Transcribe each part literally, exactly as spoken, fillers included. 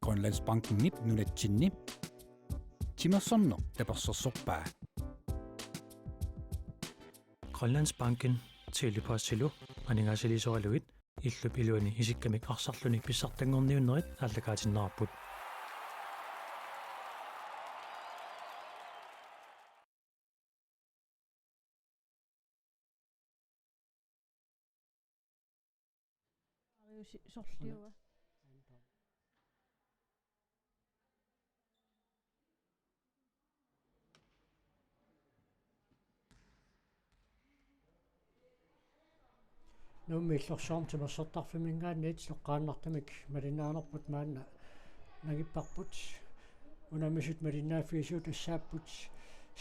Grønlandsbankenip nunatsinni timersorneq tapersersorpaa. Grønlandsbanken Tele-Postilu aningaasaliisoralugit illup iluani isikkamik arsarluni pissartanngorniunnerit aallakaatinneqarput. Marius sorliua. Nuummi Illorsuarmi timersortarfimminngaanniit toqqaannartumik malinnaanerput maanna nangipparput. Unammisut malinnaaffigisut tassaapput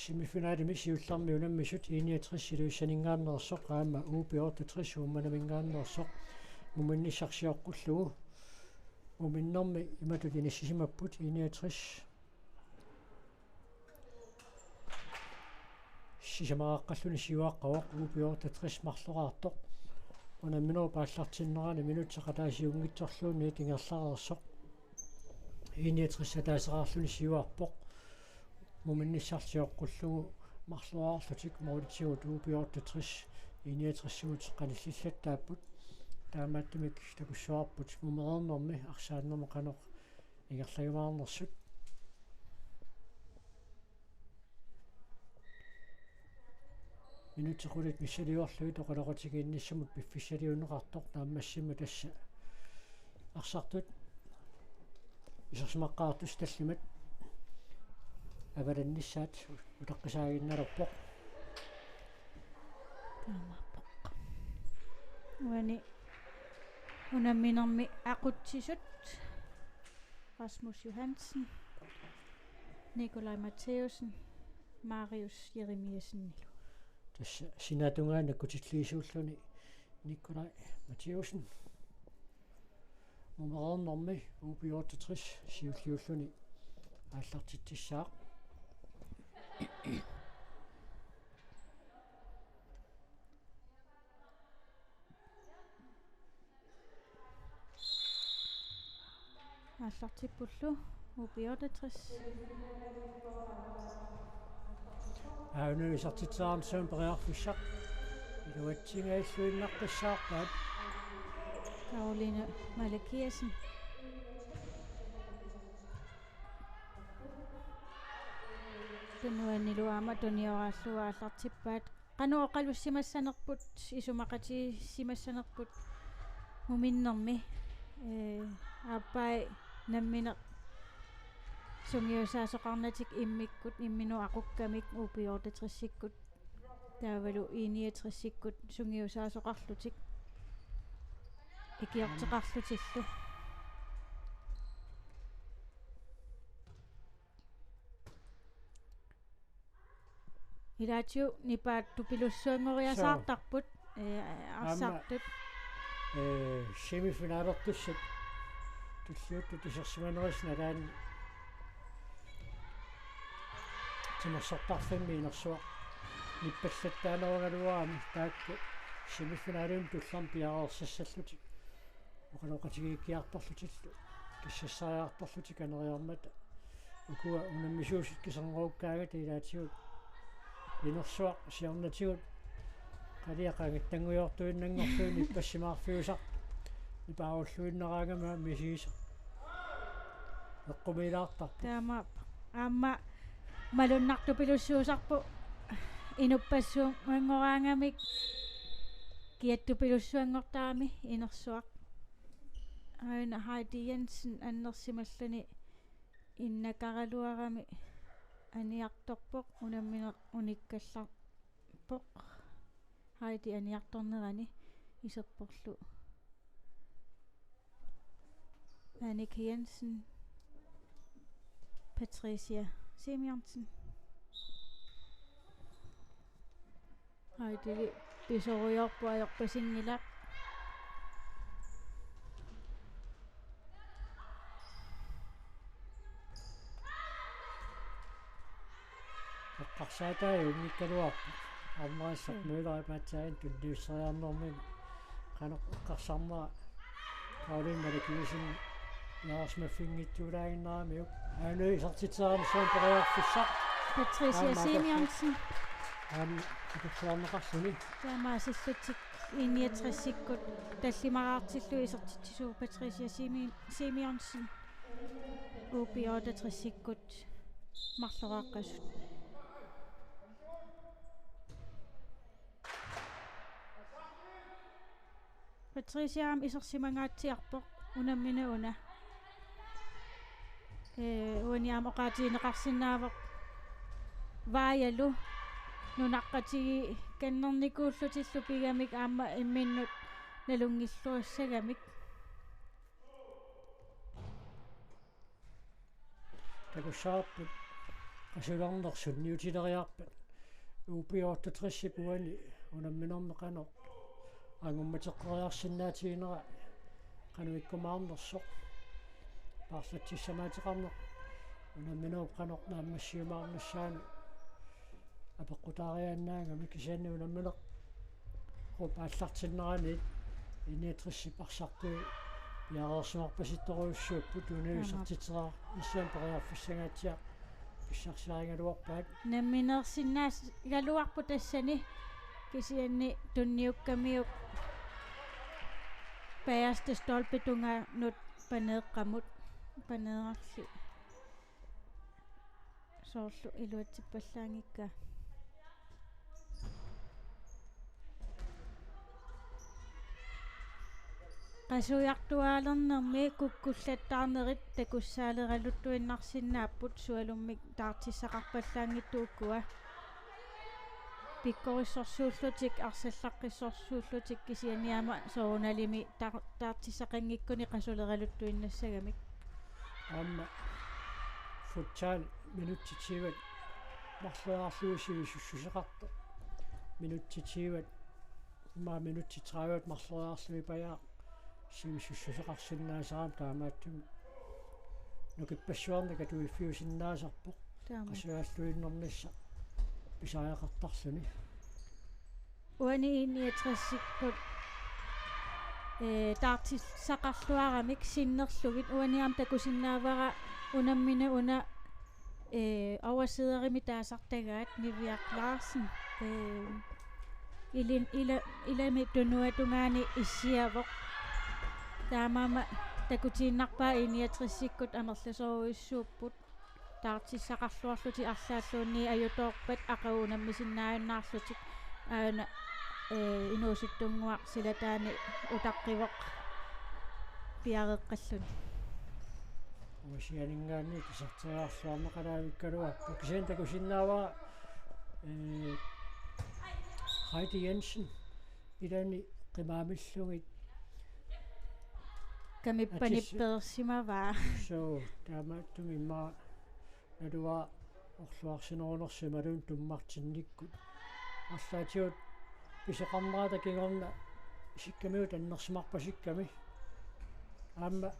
semifinalemi siullermi unammisut I niogtres Ilulissaninngaanneersoq aamma U B otteogtres Uummannaminngaanneersoq muminnissaq sioqqullugu. Muminnermi imatut inissisimapput: I niogtres sisamaraqqalluni siuaqqavoq, U B otteogtres marloraartoq. Unamminerup aallartinnerani minutsit ataasiunngitsorluunniit ingerlareersoq I niogtres ataaseraarluni siuarpoq. Muminnissaq sioqqullugu marloraarlutik målitigut U B otteogtres I niogtres-imut qanillillattaapput. Taamaattumik takussuarput mumereernermi arsaanermi qanoq ingerlajumaarnersut. Minutsit qulit missiliorlugit oqaloqatigiinnissamut piffissaliunneqartoq naammassimmat tassa arsartut isersimaqqaartussat tallimat avalannissaat utaqqisaaginnalerpoq. Taamaappoq. Uani unamminermi aqutsisut Rasmus Johansen, Nikolaj Mathæussen, Marius Jeremiassenilu. Tassa sinaatungaani nakkutilliisuulluni Nikolaj Mathæussen. Mumereernermi U B otteogtres siulliulluni aallartitsissaaq. Aallartippullu U B otteogtres. Aana isertitseriarnissamut periarfissaq. Iluatsingailluinnartussaarpaat. Karoline Malakiassen. Tunuanilu aamma tunioraallugu aallartippaat. Qanoq oqalussimassanerput, isumaqatigiissimassanerput muminnermi, ee, aappai nammineq sungiusaasoqarnatik immikkut, imminut aqukkamik U B otteogtresikkut, taavalu I niogtresikkut sungiusaasoqarlutik ikiorteqarlutillu. Ilaatigut nipaattupilussuanngoriasaartarput, ee, arsartut. Aamma, ee, semifinalertussat tulliuttut isersimanerisa nalaani timersortarfimmi inersuaq nippallattaanerugaluarami taakku semifinalimut tullermi piareersassallutik. Oqaloqatigiikkiartorlutillu, kissassariartorlutik aneriarmata. Ukua unammisuusut kiserngoukkaangata ilaatigut inersuaq siornatigut qalia qangattanngujoortuinnanngorlugu nippassimaarfiusartoq. Nipaarulluinnaraangami misiisa. Eqqumiilaartarpoq. Taamaappoq. Aamma malunnartupilussuusarpoq inuppassuanngoraangamik kiattupilussuanngortarami inersuaq. Aana Heidi Jensen annersimalluni innakaraluarami aniartorpoq, unammineq unikkallarpoq. Heidi aniartornerani iserporlu Annik Jensen, Patricia Simeonsen. Heidi pisorujoorpoq, ajorpasinngilaq. Eqqarsaataat unngikkaluarpoq. Arnariassaq Mm. Møller ipaatsaaginnaq tunniusseriarnermini qanoq eqqarsarnera Karoline Malakiassen Lars Maffinngitsuulaaginnaramiuk. Aana isertitseqarnissaanut periarfissaq. Patricia Aamma Simeonsen. Aamma atorluarneqarluni. Taamaasillutik I niogtresikkut tallimaraartillugu isertitsisuuvoq Patricia Simi-, Simeonsen. U B otteogtresikkut marloraqqasut. Patricia aamma isersimangaatsiarpoq unammineq una. Ee, uani aamma oqaatigineqarsinnaavoq Vaajalu nunaqqatigiikkannernikuullutillu pigamik aamma imminnut nalunngilluassagamik. Takussavarput qasulerneq sunniutileriarpat. U B otteogtresip uani unamminermi qanoq angummateqqeriarsinnaatiginera qanoq ikkumaarnersoq. Paarlatsissamaateqarneq unamminerup qanoq naammassiumaarnissaanut apeqqutaariaannaagami, kisianni unamminerup aallartinnerani I niogtresip arsartui piareersimarpasittorujussuupput. Aamma. Isertitseqarnissaanut periarfissangaatsiaq pissarsiarigaluarpaat. Nammineersinnaagaluarpoq tassani, kisianni tunniukkamiuk bagerste stolpetungaanut paneeqqamut, paneerarli soorlu iluatsippallaanngikkaa. Qasujartuaalernermi kukkullattaarnerit takussaaleraluttuinnarsinnaapput, sualummik taartissaqarpallaanngitsoq ukua. Pikkorissorsuullutik, arsallaqqissorsuullutik, kisianni aamma soorunalimi tar-, taartissaqanngikkuni qasuleraluttuinnassagamik. Aamma futsal minutsit tyve marloriarlugit sivisussuseqartoq. Minutsit tyve, immaqa minutsit tredive marloriarlugit pajaaq sivisussuseqarsinnaasarami, taamaattumik nukippassuarnik atuiffiusinnaasarpoq. Taama. Qasujalluinnarnissaq pisariaqartarluni. Uani I niogtresikkut, ee, taartissaqarluaramik sinnerlugit, uani aamma takusinnaavara unammineq una, ee, oversiderimi taasartagaat Niviaq Larsen, ee, ilin-, ila-, ilami tunuatungaani issiavoq. Taamaammat takutiinnarpaa I niogtresikkut amerlasoorujussuupput. Taartissaqarluarlutik arlaalluunniit ajutoorpat aqagu unammisinnaajunnaarlutik, aana, ee, inuusuttunnguaq silataani utaqqivoq piareeqqalluni. Uasianinngaanniit iserteriarluarneqalaavikkaluarpoq, kisianni takusinnaavara, ee, Heidi Jensen ilani qimaamillugit kamippanippeersimavaa. Atis-, suu, taamaattumik immaqa naluara orluarsinerunersoq imaluunniit tummartinnikkut. Arlaatigut pisoqarnerata kingorna isikkamigut annersimarpasikkami. Aamma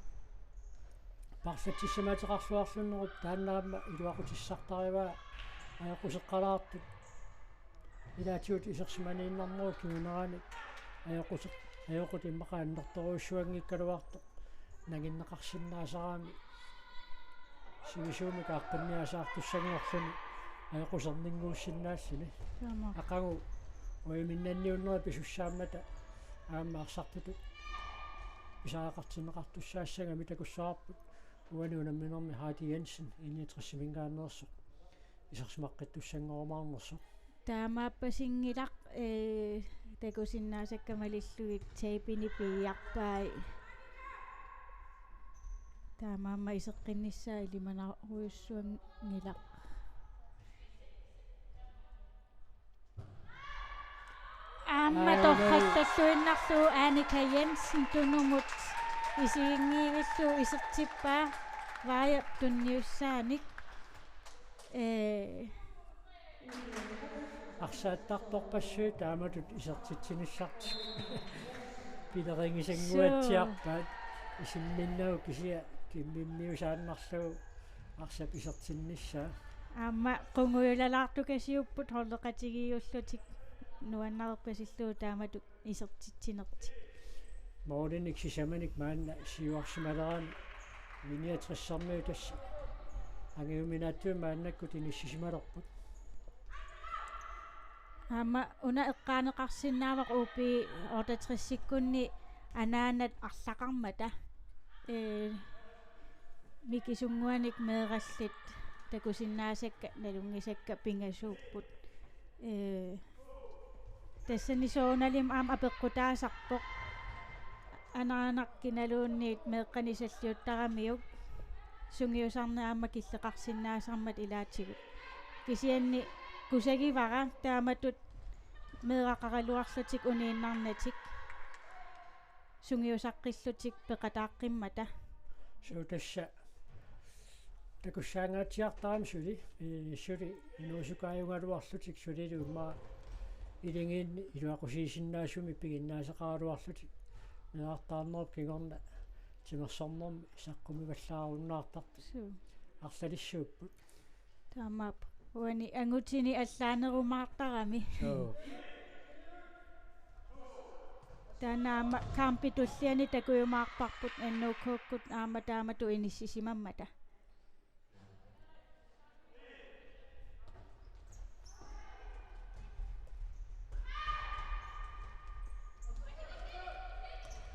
paarlatsissamaateqarluarlunnerup taanna aamma iluaqutissartarivaa, ajoquseqqalaartut ilaatigut isersimaniinnarnerup kingunerani ajoquseq-, ajoqut immaqa annertoorujussuanngikkaluartoq nanginneqarsinnaasarami sivisuumik aaqqinniasaartussanngorluni ajoquserninnguussinnaalluni. Taama. Aqagu uiminnanniunnerit pisussaammata aamma arsartutut pisariaqartinneqartussaassagami takussavarput uani unamminermi Heidi Jensen I niogtresiminngaanneersoq isersimaqqittussanngorumaarnersoq. Taamaappasinngilaq, ee, takusinnaasakka malillugit tabinik piiarpai. Taamaammat iseqqinnissaa ilimanarujussuanngilaq. Aamma Aana. Torrallalluinnarlugu Annika Jensen tunumut isiginngivillugu isertippaa Vaajap tunniussaanik. Ee. Arsaattartorpassuit taamatut isertitsinissartik pilerigisannguatsiarpaat. Suu. Isimminnagu kisianni kimmimmiusaannarlugu arsap isertinnissaa. Aamma qungujulalaartukasiupput holdeqatigiiullutik, nuannarerpasillugu taamatut isertitsinertik. Målinik sisamanik maanna siuarsimalerani I niogtressermiut tassa angiuminaatsuit maannakkut inissisimalerput. Aamma una eqqaaneqarsinnaavoq U B otteogtresikkunni anaanat arlaqarmata. Ee, mikisunnguanik meerallit takusinnaasakka nalunngisakka pingasuupput. Ee, tassani soorunalimi aamma apeqqutaasarpoq. Anaanaq kinaluunniit meeqqanik salliuttaramiuk sungiusarneq aamma killeqarsinnaasarmat ilaatigut. Kisianni kusagivara taamatut meeraqaraluarlutik uniinnarnatik sungiusaqqillutik peqataaqqimmata. Suu, tassa takussaangaatsiartarami suli, ee, suli inuusukaajugaluarlutik sulilu immaqa iligiinni iluaqusiisinnaasumik piginnaasaqaraluarlutik meerartaarnerup kingorna timersornermi saqqumivallaarunnaartartut. Suu. Arlalissuupput. Taamaappoq. Uani angutini allaanerumaartarami. Suu. Taanna aamma kampip tulliani takujumaarparput N O K-kkut aamma taamatut inissisimammata.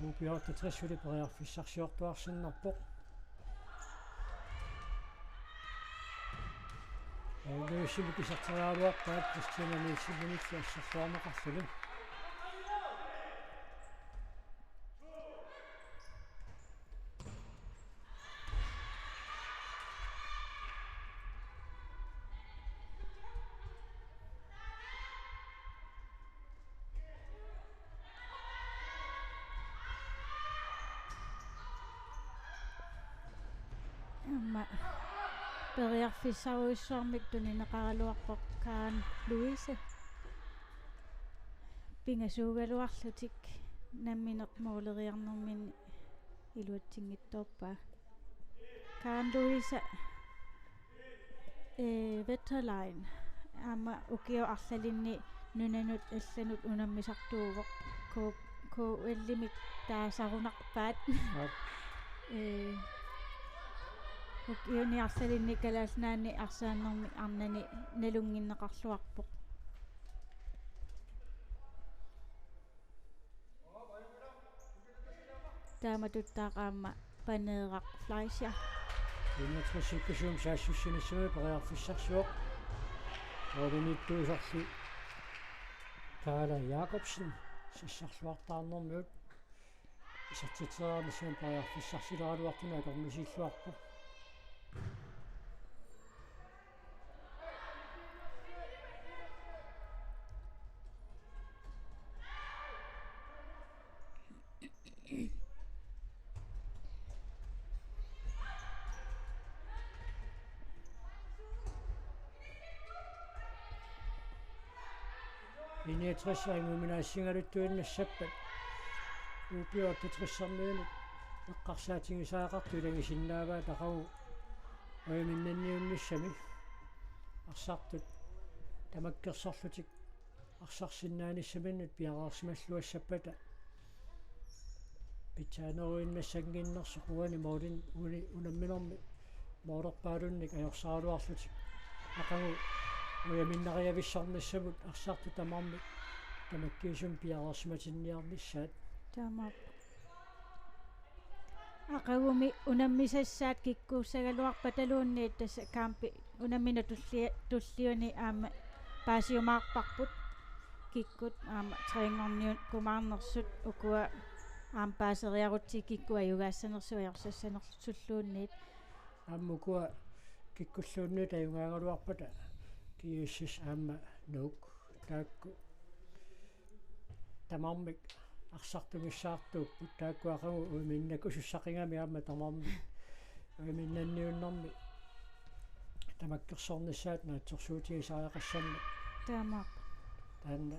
U B otteogtres suli periarfissarsiortuarsinnarpoq. Auløysimi kisarteriaraluarpaat Christina Nielsenimillu assersuarneqarluni. Aamma periarfissarujussuarmik tunineqaraluarpoq Karen Louise. Pingasuugaluarlutik nammineq mooleriarnermini iluatsinngitsoorpaa. Karen Louise, ee, Vetterlein aamma ukiut arlalinni nunanut allanut unammisartuuvoq, K-, K L-imi taasarunarpaat. Aap. Ee, ukiuni arlalinni Kalaallit Nunaanni arsaannermi arnani nalunnginneqarluarpoq. Taamatuttaaq aamma Paneeraq Fleischer. Enogtres-ikkut saassussinissamut periarfissarsivoq. Målimiittuusarli Kaala Jakobsen sassarluartaarnermigut isertitseriarnissamut periarfissarsileraluartuni akornusiilluarpoq. Enogtres anguminassigaluttuinnassappat U B otteogtressermiunut eqqarsaatigisariaqartut ilagisinnaavaat aqagu ujaminnanniunnissami arsartut tamakkersorlutik arsarsinnaanissaminnut piareersimalluassappata pitsaaneruinnassannginnersoq uani målin-, uani unamminermi målerpaalunnik ajorsaraluarlutik. Aqagu ujaminnariavissornissamut arsartut tamarmik tamakkiisumik piareersimatinniarnissaat. Taamaappoq. Aqagumi unammisassaat kikkuussagaluarpataluunniit tassa kampip unamminermi tulli-, tulliani aamma paasiumaarparput. Kikkut aamma treeniorniukkumaarnersut ukua aamma paaseriarutsigit kikkut ajugaassanersut ajorsassanersulluunniit. Aamma ukua kikkulluunniit ajugaagaluarpata G S S aamma Nuuk taakku tamarmik arsartugissaartuupput, taakku aqagu ujaminnakkusussaqigami aamma tamarmik ujaminnanniunnermi tamakkersornissaat naatsorsuutigisariaqassammat. Taamaappoq. Taanna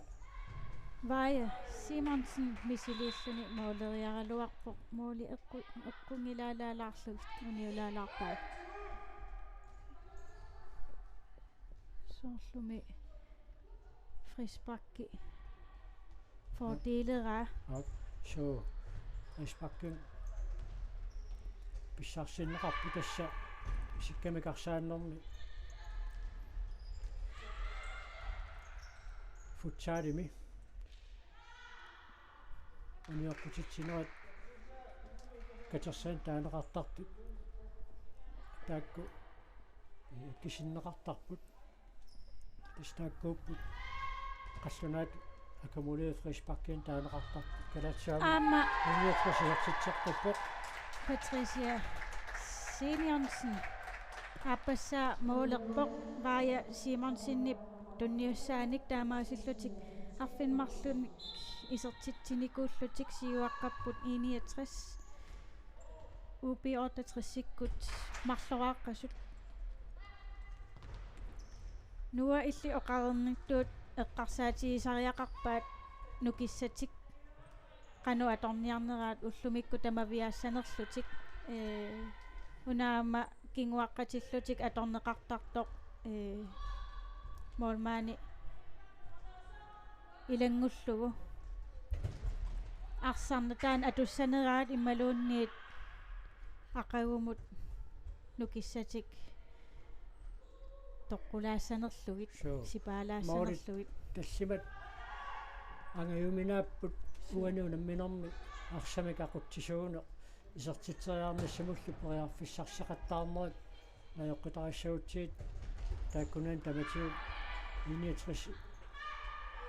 Vaja Simonsen misiliilluni måleriaraluarpoq, måli eqqu-, eqqunngilaalaalaalerlugit uniulaalaarpaa. Soorlumi frisparki fordeleraa. Aap, suu, frisparki. pissarsisinneqarput tassa sikkamik arsaannermi futsalimi unioqqutitsinerat katersaannik taaneqartartut taakku akisinneqartarput. Tassa taakkuupput qallunaatut akkumuleret frisparkinik taaneqartartut. Kalaallit Nunaanni aamma unioqqutitsisoqarpoq. Patricia Simonsen aappassaa målerpoq Vaja Simonsenip tunniussaanik, taamaasillutik arfineq-marlunnik isertitsinikuullutik siuaqqapput I niogtres U B otteogtresikkut marloraaqqasut. Nuua illit oqarnittut eqqarsaatigisariaqarpaat nukissatik qanoq atorniarneraat ullumikkut tamaviaassanerlutik. Ee, una aamma kinguaqqatillutik atorneqartartoq, ee, målmandi ilanngullugu. Arsarneq taanna atussaneraat imaluunniit aqagumut nukissatik toqqulaassanerlugit, suu, sipaalaassanerlugit. Målit tallimat angajuminaapput uani unamminermi arsamik aqutsisuuneq isertitseriarnissamullu periarfissarsiaqattaarnerat najoqqutassagutsigit taakkunani tamatigut I niogtres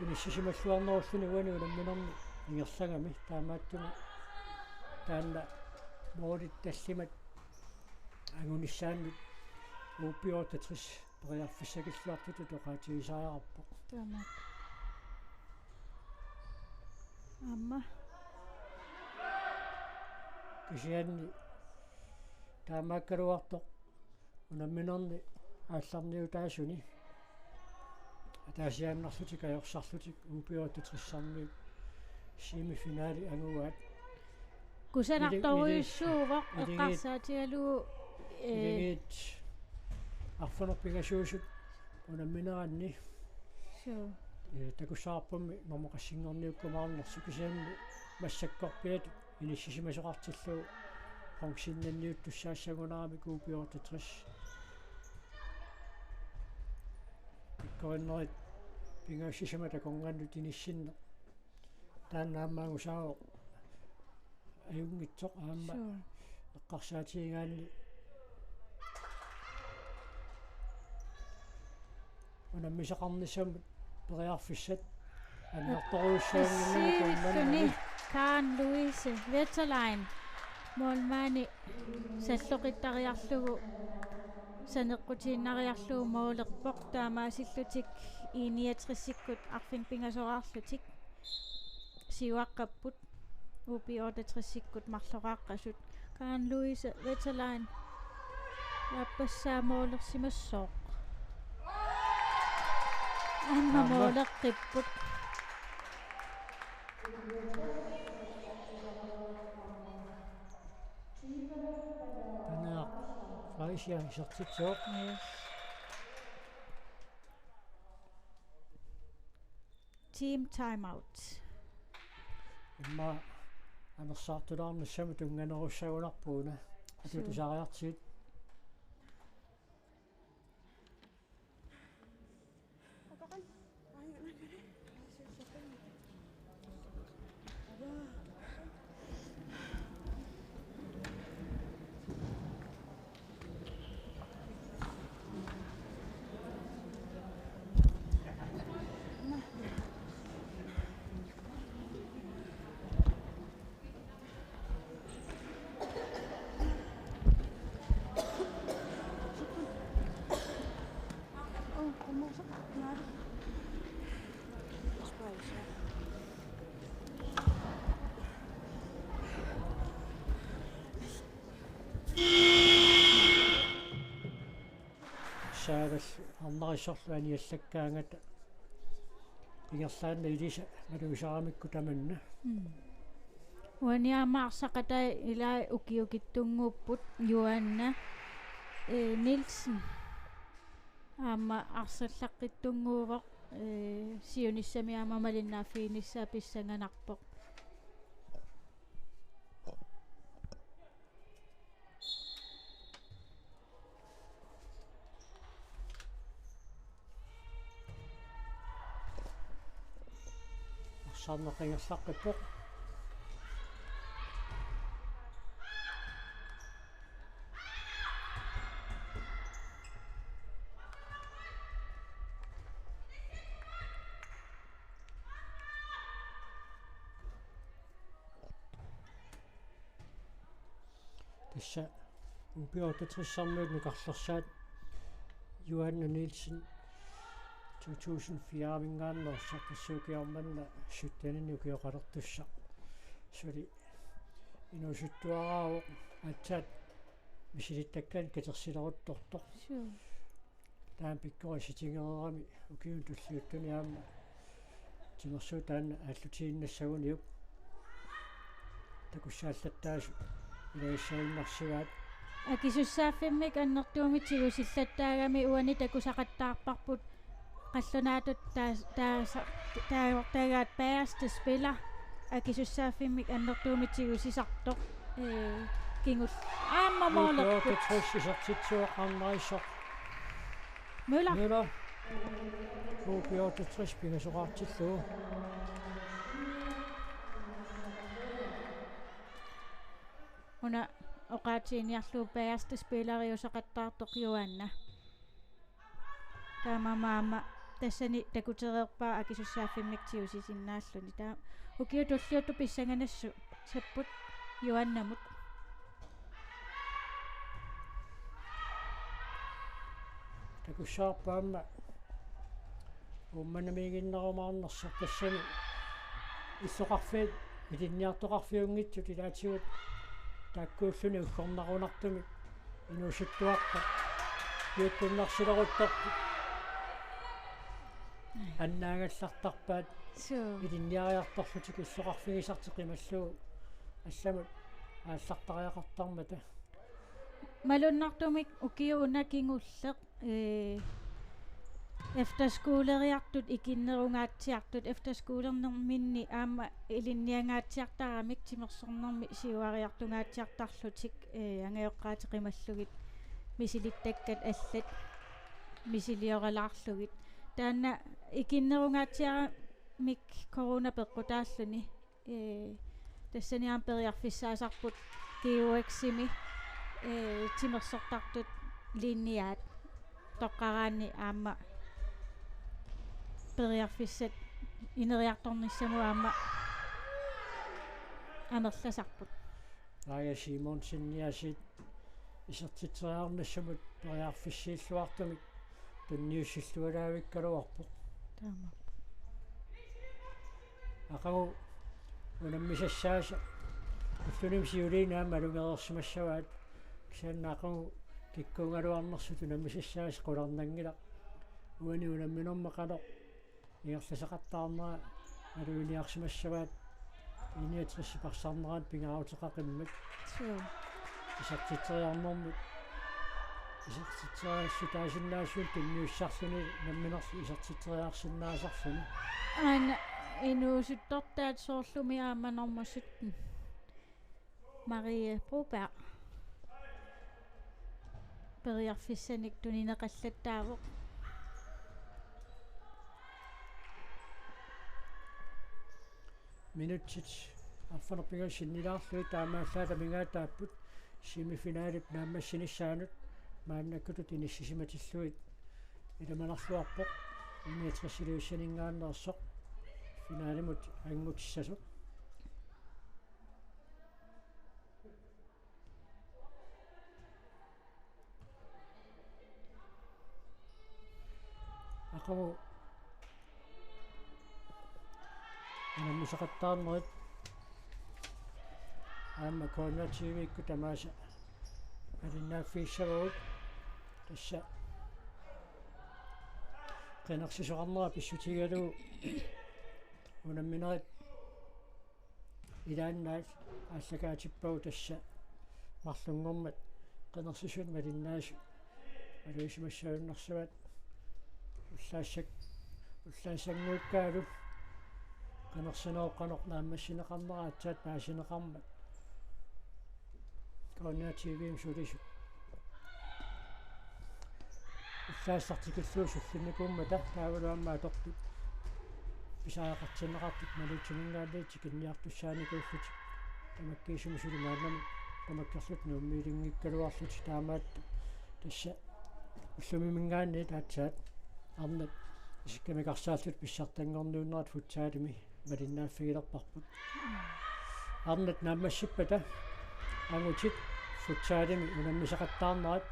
inissisimalluarnerulluni uani unamminermi ingerlagami. Taamaattumik taanna målit tallimat angunissaannut U B otteogtres periarfissakilluartutut oqaatigisariaqarpoq. Taamaat. Aamma. Kisianni taamaakkaluartoq unamminerni aallarniutaasuni ataasiaannarlutik ajorsarlutik U B otteogtresimiit semifinali angugaat. Kusanartorujussuuvoq, ili-, ili-, eqqarsaatigalugu, ee, iligiit arfineq-pingasuusut unammineranni. Suu. Ee, takussavarpummi normu qassinngorniukkumaarnersoq, kisianni massakkorpiaq inissisimasoqartillugu bronzinnanniuttussaassagunarami U B otteogtres. Pikkorinnerit pingajussisama takornannut inissinneq. Taanna aamma angusaavoq ajunngitsoq aamma. Suu. Eqqarsaatigigaanni unammisaqarnissamut periarfissat annertorujussuanngimmat. Issiivilluni Karen Louise Wetterlein målmandi salloqittariarlugu saneqqutiinnariarlugu målerpoq, taamaasillutik I niogtresikkut arfineq-pingasoraarlutik siuaqqapput U B otteogtresikkut marloraaqqasut. Karen Louise Wetterlein aappassaa målersimassooq. Aamma, aamma måleqqipput. Taanna Fredericia isertitsivoq. Yes. Team timeout. Immaqa anersaartulaarnissamut tunnganerussagunarpoq una. Suu. Atuutisariartigit. Saagallu arnarissorlu aniallakkaangata ingerlaannaq ilisa malugisaramikku tamanna. Mm. Uani aamma arsaqatai ilai ukiukittunnguupput, Joanna, ee, Nielsen. Aamma arsallaqqittunnguuvoq, ee, siunissami aamma malinnaaffiginissaa pissanganarpoq. Saarneq ingerlaqqippoq. Tassa U B otteogtressermiut nukarlersaat Johanne Nielsen to tusind fire-minngaanneersoq, tassa ukioq manna syttenini ukioqalertussaq. Suli inuusuttuaraavoq aatsaat misilittakkanik katersileruttortoq. Suu. Taanna pikkorissutigereerami ukiuni tulliuttuni aamma timersuut taanna aallutiinnassaguniuk takussaallattaasut ilagissagunarsivaat. Akisussaaffimmik annertuumik tigusillattaagami uani takusaqattaarparput qallunaatut taas-, taasa-, taagortagaat bagerste spiller. Akisussaaffimmik annertuumik tigusisartoq. Ee, kingul-, aamma målerput. Ukiortut isertitseqqaarnarpoq. Møller. Møller. Ukiortut pingasoqartillugu. Una oqaatiginiarlugu bagerste spilleriusaqattaartoq Johanna. Taamaammat aamma tassani takutereerpaa akisussaaffimmik tigusisinnaalluni. Taava ukiut tulliuttut pissanganassapput Johannamut. Takussavarput aamma Uummannamiiginnarumaarnersoq, tassani illoqarfiit ilinniartoqarfiunngitsut ilaatigut taakkuulluni uggornarunartumik inuusuttuarput piukkunnarsileruttorput annaagallartarpaat. Suu. Ilinniariartorlutik illoqarfigisartik qimallugu allamut aallartariaqartarmata. Malunnartumik ukioq una kingulleq, ee, efterskoleriartut ikinnerungaatsiartut, efterskolernerminni aamma ilinniangaatsiartaramik timersornermi siuariartungaatsiartarlutik, ee, angajoqqaatit qimallugit misilittakkat allat misilioralaarlugit. Taanna ikinnerungaatsiaramik corona peqqutaalluni. Ee, tassani aamma periarfissaasarput G U X-imi, ee, timersortartut linniaat toqqaraanni aamma periarfissat ineriartornissamut aamma amerlasarput. Aaja Simonseniasiit isertitseriarnissamut periarfissiilluartumik tunniussilluaraavikkaluarpoq. Taamaappoq. Aqagu unammisassaasa ullunimi siuliini aamma alugereersimassavaat, kisianni aqagu kikkuugaluarnersut unammisassaasa qularnanngilaq. Uani unamminermi qanoq ingerlasaqattaarnera maluginiarsimassavaat, I niogtres parsarnerani pingaaruteqaqimmat. Suu. Isertitseriarnermut isertitseriassutaasinnaasut tunniussarluni namminerlu isertitseriarsinnaasarluni. Aana inuusuttortaat soorlumi aamma nummer sytten, Marie Broberg, periarfissanik tunineqallattaavoq. Minutsit arfineq-pingasut sinnilaarlugit taamaallaat amigaataapput semifinalip naammassinissaanut maannakkutut inissisimatillugit. Ilimanarluarpoq I niogtres Ilulissaninngaanneersoq finalimut anngutissasoq. Aqagu unammisaqattaarnerit aamma K N R T V-kkut tamaasa alinnaaffigissavagut. Tassa qinersisoqarnera pissutigalugu unamminerit ilaannaat aallakaatippagut, tassa marlunngormat qinersisut malinnaasut malugisimasunnarsivat. Ullaassak-, ullaassanngorukkaangat qinersinerup qanoq naammassineqarnera aatsaat paasineqarmat K N R T V-mi sulisut ullaassaat tikillugu sullinnikuummata taavalu aamma atortut. pisariaqartinneqartut Malutsiminngaanniit tikinniartussaanikuullutik. Tamakkiisumik suli maannamut tamakkerlutik Nuummiilinngikkaluarlutik, taamaattoq tassa ullumiminngaanniit aatsaat arnat isikkamik arsaallutik pissartanngorniunnerat futsalimi malinnaaffigilerparput. Arnat naammassippata angutit futsalimi unammisaqattaarnerat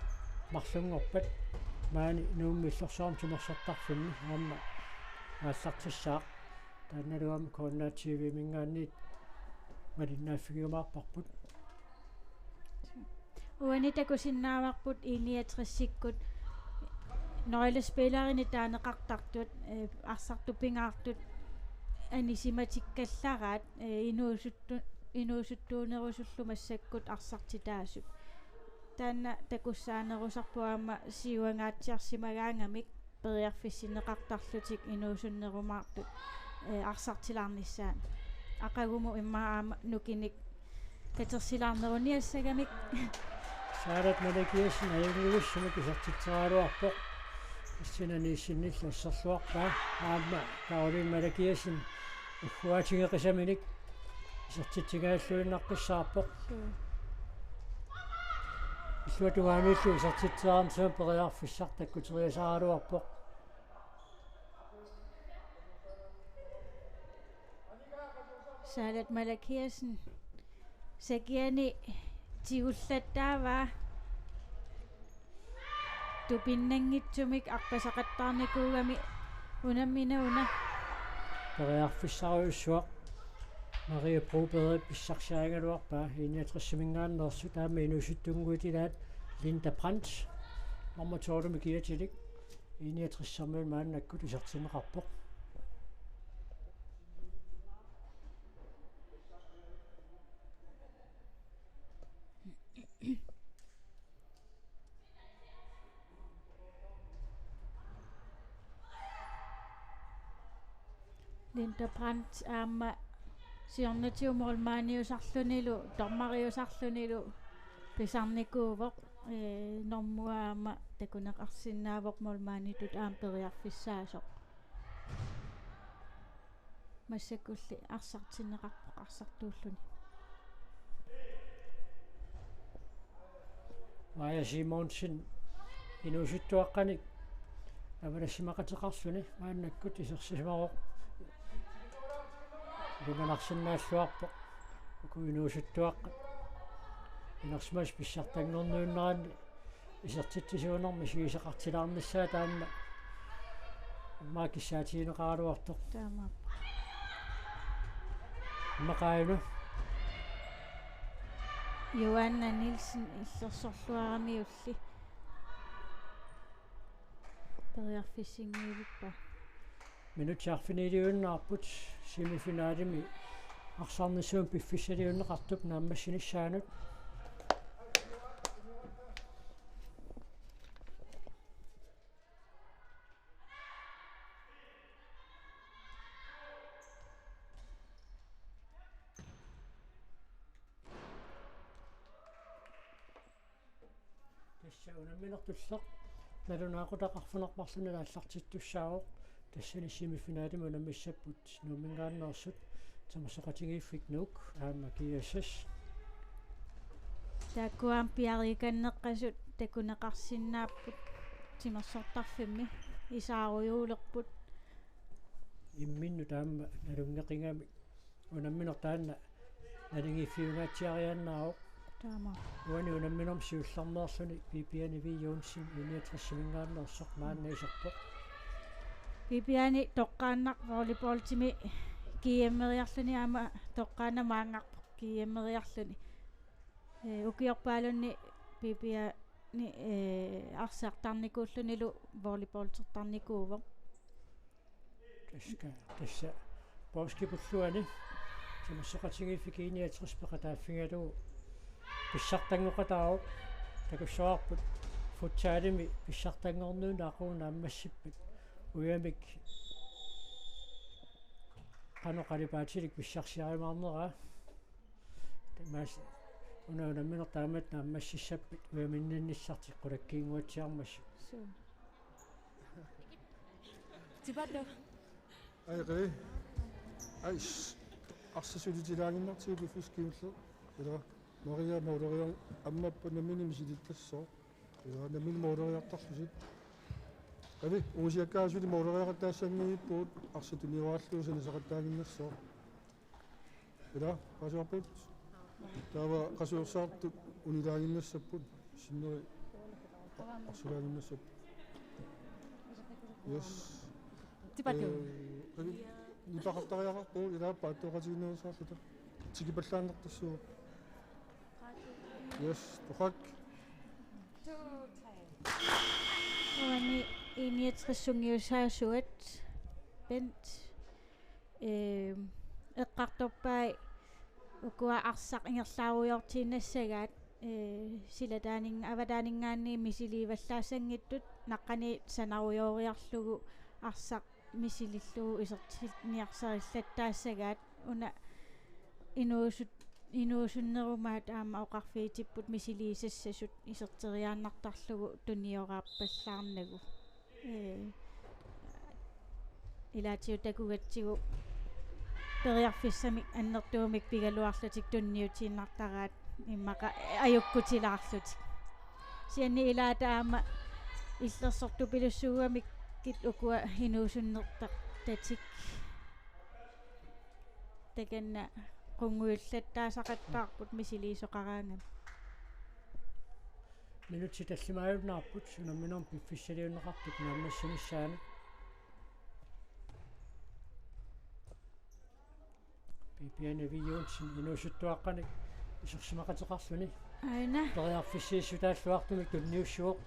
marlunngorpat maani Nuummi Illorsuarmi Timersortarfimmi aamma aallartissaaq. Taannalu aamma K N R T V-minngaanniit malinnaaffigiumaarparput. Uani takusinnaavarput I niogtresikkut nøglespillerinik taaneqartartut, eh, arsartut pingaartut anisimatikkallarpaat, eh, inuusuttu-, inuusuttuunerusullu massakkut arsartitaasut. Taanna takussaanerusarpoq aamma siuangaatsiarsimagaangamik periarfissinneqartarlutik inuusunnerumaartut, eh, arsartilaarnissaat. Aqagumut immaqa aamma nukinnik katersilaarneruniassagamik. Saalat Malakiassen ajunngivissumik isertitseraluarpoq. Christina Nielsenillu asserluarpaa. Aamma Karoline Malakiassen ugguatigeqisaminik isertitsingajalluinnaqqissaarpoq. Suu. Illuatungaaniillu isertitseraanni suna periarfissaq takkuteriasaraluarpoq. Saalat Malakiassen sakiani tigullattaavaa. Tupinnanngitsumik arpasaqattaarnikuugami unammineq una. Periarfissarujussuaq Marie Broberg pissarsiarigaluarpaa I niogtresimingaanneersut, aamma inuusuttunnguit ilaat Linda Brandt nummer tolvimi kiatilik I niogtresimiit maannakkut isertinneqarpoq. Linda Brandt aamma siornatigut målmandiusarlunilu, dommeriusarlunilu pisarnikuuvoq, ee, normua aamma takuneqarsinnaavoq målmanditut aamma periarfissaasoq. Massakkulli arsartinneqarpoq arsartuulluni. Maja Simonsen inuusuttuaqqanik avalassimaqateqarluni maannakkut isersimasoq. Ilimanarsinnaalluarpoq uku inuusuttuaqqat. Inersimasut pissartanngorniunneranni isertitsisuunermi misigisaqartilaarnissaat taanna immaqa kissaatigineqaraluartoq. Taamaappoq. Immaqa aajuna. Joanna Nielsen Illorsorluaramiulli periarfissinngivippoq. Minutsit arfiniliunnaarput semifinalimi arsarnissamut piffissaliunneqartup naammassinissaanut. Tassa unamminertulleq nalunaaqutaq arfineq-marlunnik aallartittussaavoq. Tassani semifinalimi unammissapput Nuumminngaanneersut, Timersoqatigiiffik Nuuk aamma G S S. Taakkua aamma piariikanneqqasut takuneqarsinnaapput timersortarfimmi, isaarujuulerput. Imminnut aamma nalunngeqigami unammineq taanna naligiiffiungaatsiariaannaavoq. Taama. Uani unamminermi siullermeerluni Bibiane V. Johnsen I niogtresiminngaanneersoq maanna iserpoq. Bibiane toqqaannaq volleyballimi G M-eriarluni aamma toqqaannaq maanngarpoq G M-eriarluni. Ee, ukiorpaalunni Bibiane, ee, arsartarnikuullunilu volleyballtertarnikuuvoq. Tassa, tassa poorskipulluani Timersoqatigiiffik I niogtres peqataaffigalugu pissartanngoqataavoq. Takussavarput futsalimi pissartanngorniunneq aqagu naammassippat. Ujamik qanoq qalipaatilik pissarsiarimaarneraa. Tamaasa una unammineq taamatut naammassissappat ujaminnannissartik qulakkiinnguatsiarmassuk. Suu. Tipaattoq. Ai, qili. Ais. Arsaq sulitilaaginnartigu piffissaq kingulleq. Ila Maria måleriar-, ammappat nammineq misilittassooq. Ila nammineq måleriartarlusi. Avi, ungusiakkaat suli måleriaqattaassanngiippugut, arsaq tunioraallugu sanasaqattaaginnassaaq. Ila, paasivarput. Taava qasuersaartut unilaaginnassapput. Sinneri arsulaaginnassapput. Yes. Tipatu. Eh, nipaqartariaqarpoq ila paattooqatigiinnerussaarluta. Tikipallaannartassuuvoq. Yes, torrak. Uani I niogtres sungiusaasuat Bent, eh, eqqartorpai ukua arsaq ingerlaarujoortiinnassagaat, eh, silataaninnga-, avataaninngaanniit misiliivallaassanngitsut naqqaniit sanarujooriarlugu arsaq misilillugu isertinniarsarillattaassagaat, una inuusut-, inuusunnerumaat aamma oqarfiitipput misiliisassasut iserteriaannartarlugu tuniorpallaarnagu. Ee, ilaatigut takugatsigu periarfissamik annertuumik pigaluarlutik tunniutiinnartaraat immaqa ajukkutilaarlutik. Kisianni ilaata aamma illersortupilussuugamikkit ukua inuusunnertartatik. Takanna qunnguillattaasaqattaarput misiliisoqaraangami. Minutsit tallimaajunnaarput, unamminermi piffissaliunneqartup naammassinissaanut. Bibiane Viionsen inuusuttuaqqanik isersimaqateqarluni. Aana. Periarfissiissutaalluartumik tunniussuuvoq.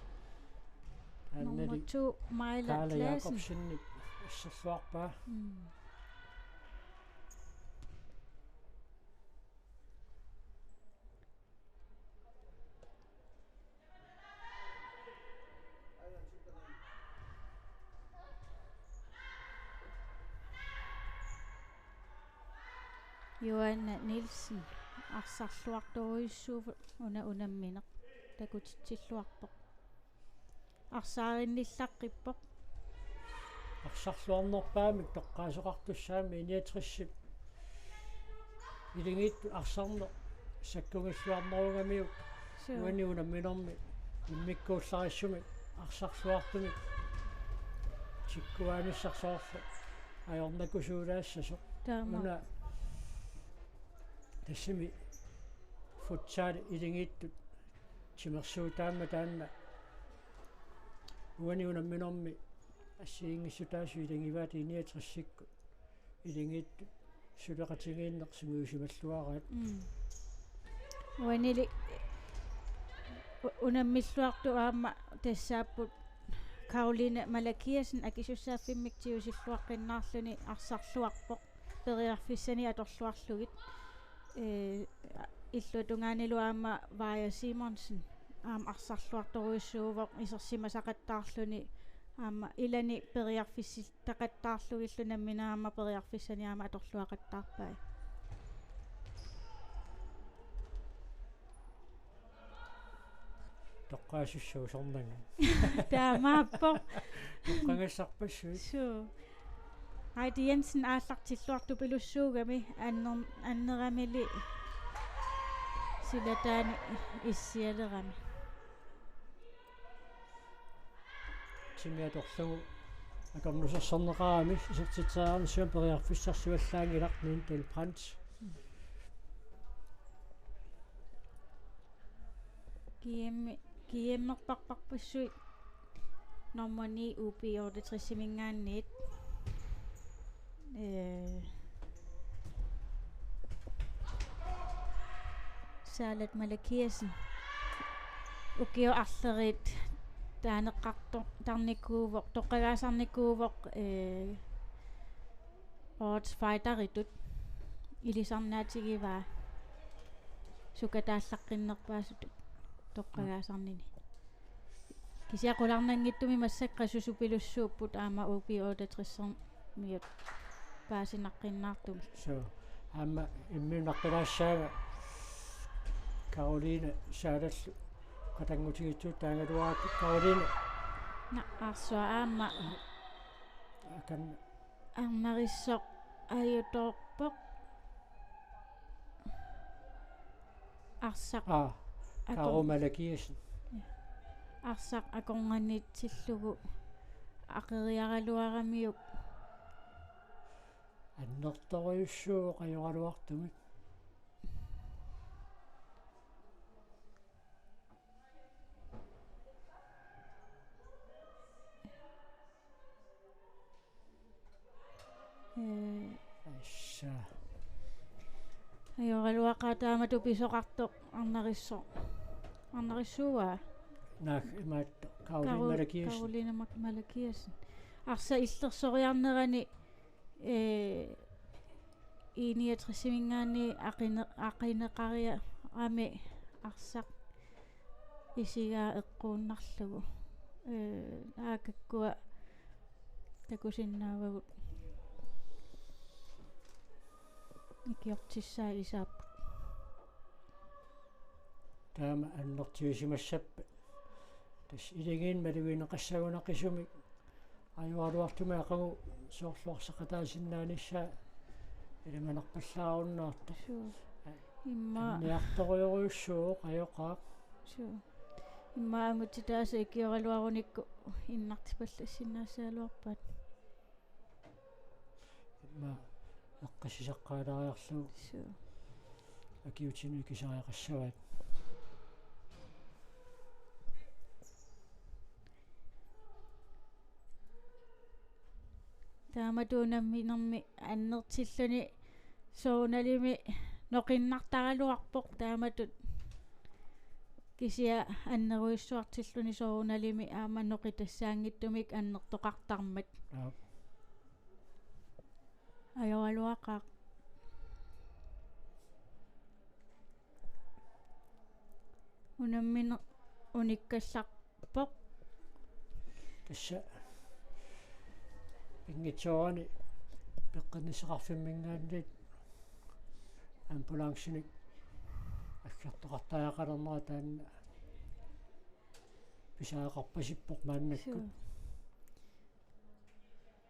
Nummer to, Maila Kaala Clausen. Jakobsenip asserluarpaa. Mm. Johanna Nielsen, arsarluartorujussuuvoq una unammineq, takutitsilluarpoq. Arsaarinnillarput. Arsarluarnerpaamik toqqaasoqartussaammat I niogtresip iligiittut arsarneq sakkugilluarnerugamiuk. Suu. Uani unamminermi immikkuullarissumik arsarluartumik tikkuaanissarsuarlu ajornakusuulaassasoq. Taama. Una tassami futsal iligiittut timersuutaammat taanna uani unamminermi assigiinngissutaasut ilagivaat I niogtresikkut iligiittut suleqatigiinneq sungiusimalluaraat. Mm. Uanili u-, unammilluartut aamma tassaapput Karoline Malakiassen akisussaaffimmik tigusilluaqqinnaarluni arsarluarpoq periarfissanik atorluarlugit. Ee, illuatungaanilu aamma Vaja Simonsen aamma arsarluartorujussuuvoq isersimasaqattaarluni aamma ilani periarfissi- taqattaarlugillu nammineq aamma periarfissanik aamma atorluaqattaarpai. Toqqaasussaq usornanga. Taamaappoq. Toqqagassarpassuit. Suu. Heidi Jensen aallartilluartupilussuugami anner-, anneramili silataani issialerami. Timip atorlugu akornusersorneqarami isertitseriarnissamut periarfissarsivallaanngilaq Nindel Brandt. G M, G M-erparparpassuit nummer ni U B otteogtres-iminngaanniit. Ee, Saalat Malakiassen. Ukiut arlallit taaneqqarto-, tarnikuuvoq, toqqagaasarnikuuvoq, ee, Årets Fighteritut ilisarnaatigivaa sukataallaqqinnerpaasutut toqqagaasarnini. Kisianni qularnanngitsumik massakkut qasusupilussuupput aamma U B otteogtres-ermiut paasinaqqinnaartumik. Suu, aamma imminut naqqilaassaanga Karoline Saalallu qatanngutigitsuuttaagaluarakkit Karoline. Naa, arsuaq aamma. Akan. Arnarissoq ajutoorpoq. Arsaq. Aa, ako-, Karo Malakiassen. Arsaq akornanniitsillugu aqeriaraluaramiuk. Annertorujussuuvoq ajoraluartumik. Ee, assa. Ajoraluaqaaq taamatut pisoqartoq arnarisso-, arnarissuua? Naak imaattoq Karoline Karo-, Malakiassen. Karoline Mak-, Malakiassen. Arsaq illersoriarnerani, ee, I niogtresiminngaanniit aqine-, aqineqariarami arsaq isigaa eqquunnarlugu. Ee, aakakkua takusinnaavagut ikiortissaat isaapput. Taama annertuisimassappat. Tassa iligiinni malugineqassagunarpoq qisumik ajoraluartumik aqagu soorlu arsaqataasinnaanissaa ilimanarpallaarunnaartoq. Suu. Ai. Immaqa. Anniartorujorujussuuvoq ajoqaaq. Suu. Immaqa angutit tassa ikioraluarunikku innartipallassinnaagaluarpaat. Immaqa eqqissisaqqilaariarlugu. Suu. Akiuutinut ikisariaqassavaat. Taamatut unamminermi annertilluni soorunalimi noqinnartaraluarpoq taamatut. Kisianni annerujussuartilluni soorunalimi aamma noqitassaanngitsumik annertoqartarmat. Aap. Ajoraluaqaaq. Unammineq unikkallarpoq. Tassa pinngitsoorani peqqinnissaqarfimminngaanniit ambulancinik aggertoqartariaqalernera taanna pisariaqarpasippoq maannakkut. Suu.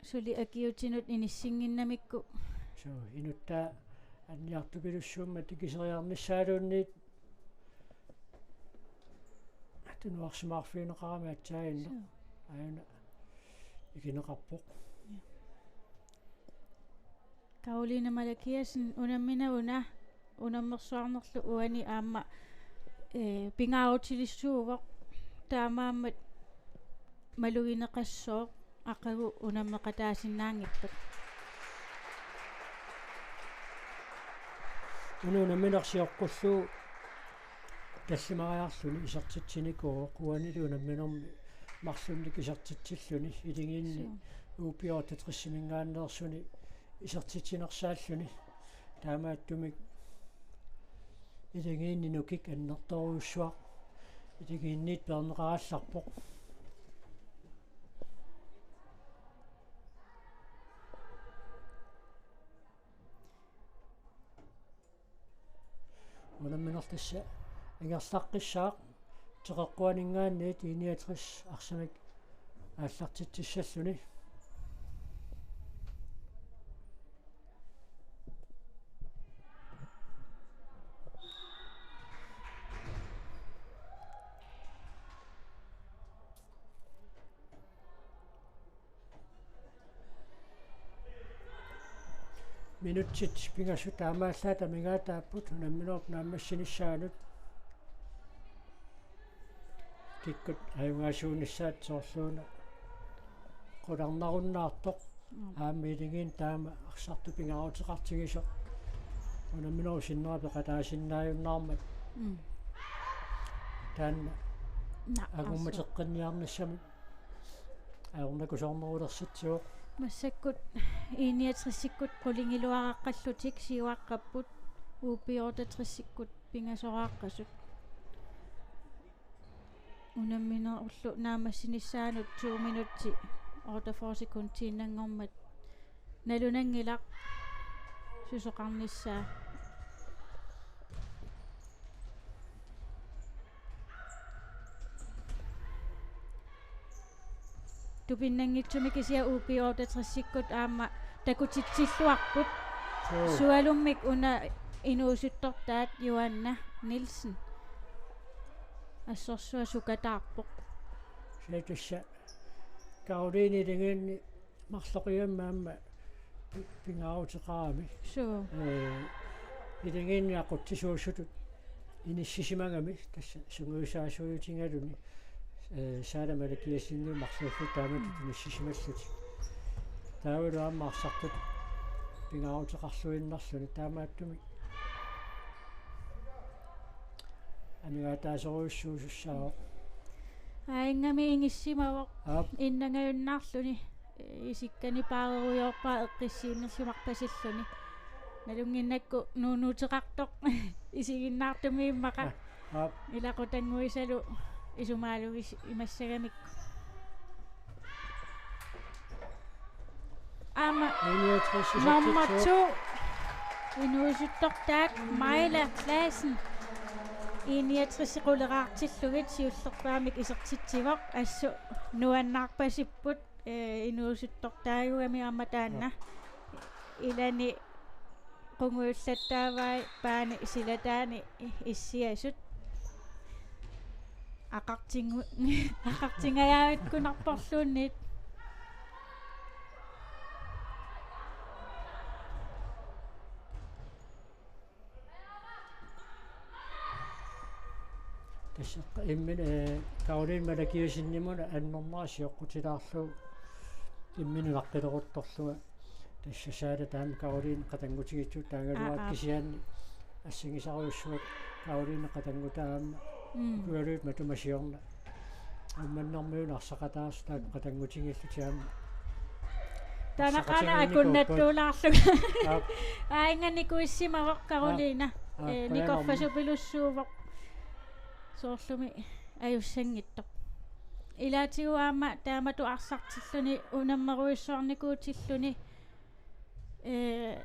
Suli akiuutinut inissinnginnamikku. Suu, inuttaa anniartupilussuummat ikiseriarnissaaluunniit tunuarsimaarfigineqarami aatsaannguaq. Suu. Aajuna ikineqarpoq. Ja. Karoline Malakiassen, unammineq una unammersuarnerlu uani aamma, ee, pingaarutilissuuvoq, taamaammat malugineqassooq aqagu unammeqataasinnaanngippat. Una unammineq sioqqullugu tallimariarluni isertitsinikuuvoq uanili unamminermi marlunnik isertitsilluni iligiinni. Suu. U B otteogtresiminngaanneersuni isertitsinersaalluni. Taamaattumik iligiinni nukik annertoorujussuaq iligiinniit peerneqarallarpoq. Unammineq tassa ingerlaqqissaaq teqeqquaninngaanniit I niogtres arsamik aallartitsissalluni. Minutsit pingasut taamaallaat amigaataapput unamminerup naammassinissaanut. Kikkut ajugaasuunissaat soorluuna qularnarunnaartoq. Mm. Aamma iligiinni taama arsartut pingaaruteqartigisoq unamminerup sinnera peqataasinnaajunnaarmat. Mm. Taanna. Na, angummateqqinniarnissamut ajornakusoornerulersitsivoq. Massakkut I niogtresikkut qulingiluaraqqallutik siuaqqapput, U B otteogtresikkut pingasoraaqqasut. Unamminerullu naammassinissaanut to minutsi otteogfyrre sekundiinnanngormat nalunanngilaq susoqarnissaa. Tupinnanngitsumik kisianni U B otteogtresikkut aamma takutitsilluarput. Suu. Sualummik una inuusuttortaat Joanna Nielsen assorsuaq sukataarpoq. Suu, tassa Karoline iligiinni marloqigamma aamma pi-, pingaaruteqarami. Suu. Ee, iligiinni aqutsisuusutut inissisimagami, tassa sungiusaasuutigaluni, ee, Saala Malakiassenimut marluulluta taamatut, mm, inissisimallutik. Taavalu aamma arsartut pingaaruteqarluinnarluni, taamaattumik amigaataasorujussuusussaavoq. Aajuku ingissimavoq. Aap. Innangajunnaarluni. Isikkanik paarerujoorpaa eqqissiinersimarpasilluni. Nalunnginnakku nuunuuteqartoq isiginnaartumik immaqa. Aa, aap. Ilaqutannguisalu isumaalugis-, imassagamikku. Aamma I niogtres nummer isertitsivoq. To. Inuusuttortaat Maila Claessen. I niogtres quleraartillugit siullerpaamik isertitsivoq. Assut nuannaarpasipput, ee, inuusuttortaagami aamma taanna. Ilani qungujullattaavai paani silataani issiasut. Aqartingu-, aqartingajavikkunarporluunniit. Tassa imminut, ee, Karoline Malakiassenimut annermut sioqqutilaarlugu imminut naqqileruttorlunga. Tassa Saala taama Karoline qatanngutigisoq taagaluaq. Aa, aa. Kisianni assigisarujussuaq Karoline qatanngutaa aamma. Mm. Ukiualuit matuma siorna. Uummannarmiunut arsaqataasut taakku qatanngutigiillutik aamma. Taanna qanoq arsaqatigiinnikuupput. Akunnattuulaarlunga. Aap. Aajuku nikuissimavoq Karoline. Aap. Aap, ee, qujanarmi. Nikorfasupilussuuvoq. Soorlumi ajussanngitsoq. Ilaatigut aamma taamatut arsartilluni unammerujussuarnikuutilluni, ee,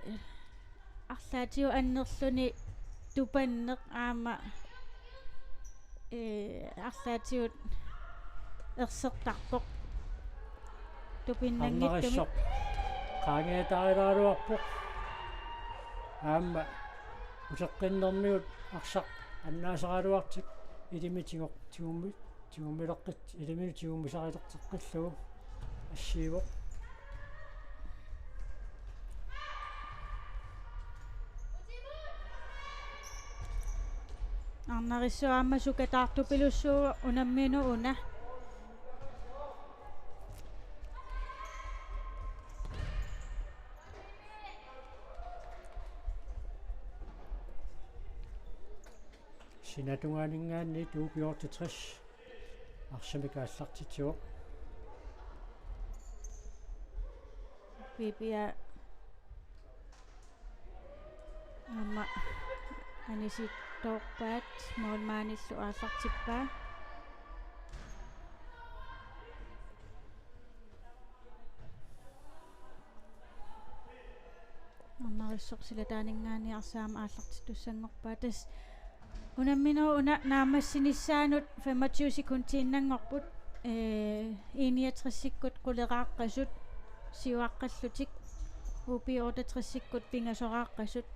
arlaatigut annerluni tupanneq aamma, ee, arlaatigut ersertarpoq. Tupinnanngitsumik. Arnarissoq qaangiataarilaaraluarpoq. Aamma uteqqinnermigut arsaq annaasaraluartik ilimi tigoq tigummi-, tigummileqqit-, iliminut tigummisarileqqillugu assiivoq. Arnarissuaq aamma sukataartupilussuuvoq unamminut una. Sinatungaaninngaanniit U B otteogtres arsamik aallartitsivoq. Pipia aamma anisittoorpaat, målmandillu aallartippaa. Arnarissoq silataaninngaanniit arsaq aamma aallartittussanngorpaa. Tassa unamminerup una naammassinissaanut femogtyve sekundiinnanngorput, ee, I niogtresikkut quleraaqqasut siuaqqallutik, U B otteogtresikkut pingasoraaqqasut.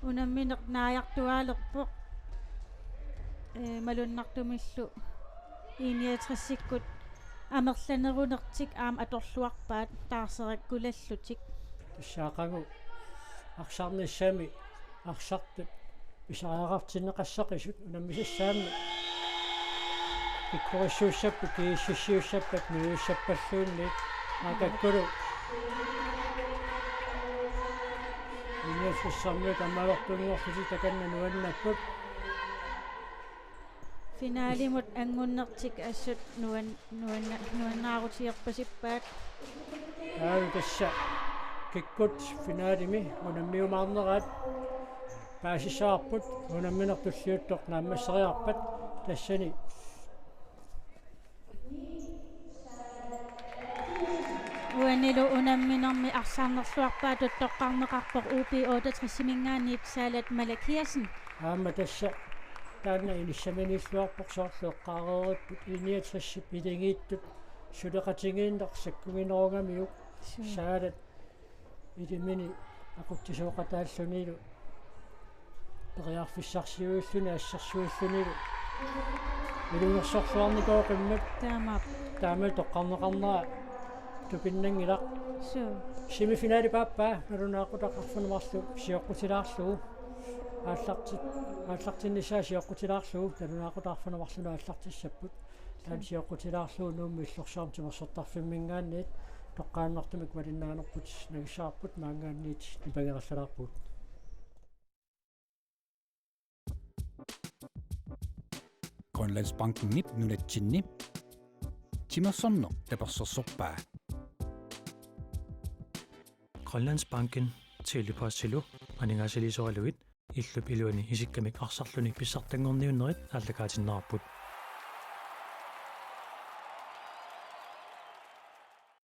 Unammineq naajartuaalerpoq, ee, malunnartumillu I niogtresikkut amerlanerunertik aamma atorluarpaat taarserakkulallutik. Tassa aqagu arsarnissami arsartut pisariaqartinneqassaqisut unammisassaammi pikkorissuussappat, kiississiussappat, nuissappalluunniit, aakakkulu I niogtressermiut ammalortunngorlutik takanna nuannapput. Finalimut anngunnertik assut nuan-, nuanna-, nuannaarutigerpasippaat. Taavalu tassa kikkut finalimi unammiumaarneraat paasissavarput, unammineq tulliuttoq naammasseriarpat tassani. Uanilu unamminermi arsaarnerluarpaa tuttoqqarneqarpoq U B otteogtresiminngaanniit Saalat Malakiassen. Aamma tassa taanna inissaminiilluarpoq, soorlu eqqaareeripput I niogtresip iligiittut suleqatigiinneq sakkuginerugamiuk. Suu. Saalat Ilimini aqutsisooqataallunilu periarfissarsiuilluni assersuillunilu ilunersorluarnikooqimmat. Taamaappoq. Taamalu toqqarneqarnera tupinnanngilaq. Suu. Semifinali paappaa nalunaaqutaq arfineq-marluk sioqqutilaarlugu. Aallarti-, aallartinnissaa sioqqutilaarlugu nalunaaqutaq arfineq-marlunut aallartissapput. Taanna sioqqutilaarlugu Nuummi Illorsuarmi timersortarfimminngaanniit toqqaannartumik malinnaanerput nagissavarput, maanngaanniit nipangerallalaarpugut. Grønlandsbankenip nunatsinni timersorneq tapersersorpaa. Grønlandsbanken Tele-Postilu aningaasaliisoralugit illup iluani isikkamik arsarluni pissartanngorniunnerit aallakaatinneqarput.